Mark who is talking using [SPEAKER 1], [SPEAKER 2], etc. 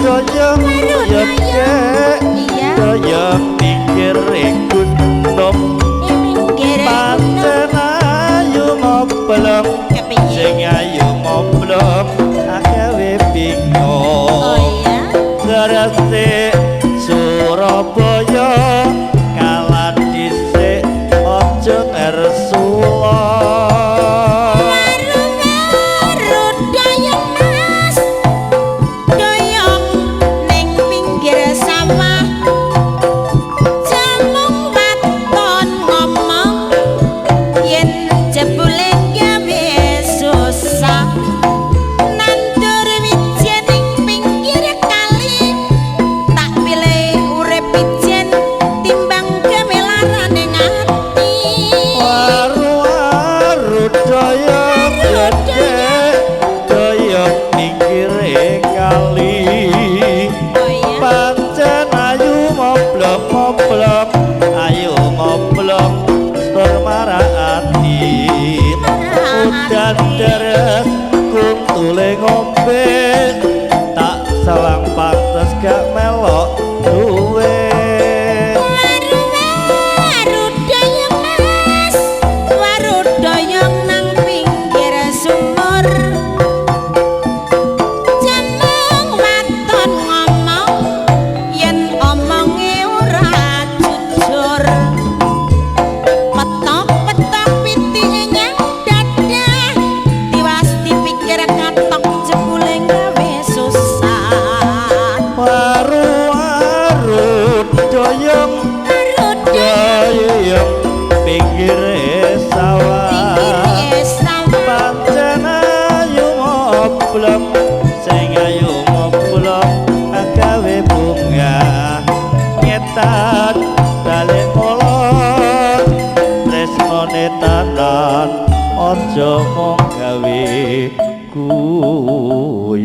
[SPEAKER 1] doyong ya dek, doyong pinggire gunung. Pancen ayu moblong, sing ayu moblong agawe bingung. Gresik Surabaya kalah dhisik aja ngersula.
[SPEAKER 2] Waru-waru doyong mas, doyong ning pinggir sawah. Jamung waton ngomong yen jebule gawe susah. Nandur wijen ning pinggir kali, tak pilih urip ijen timbang gawe larane ati.
[SPEAKER 1] Waru-waru doyong ya dek, doyong pinggire kali. Pancen ayu moblong-moblong, ayu moblong tur marah ati. Udan deres kuntule ngombe, tak sawang pantes gak melok duwe.
[SPEAKER 2] Waru-waru doyong mas, waru doyong nang pinggir sumur. Jamung waton ngomong yen omonge ora jujur. Petok-petok pitike nyang dadah, tiwas dipikir katok jebule gawe susah.
[SPEAKER 1] Waru-waru doyong, doyong pinggire sawah.
[SPEAKER 2] Pinggire sawah.
[SPEAKER 1] Pancen ayu moblong, sing ayu moblong gawe bunga. Ngetan balik ngulon, tresnane tenan aja mung gawe guyon.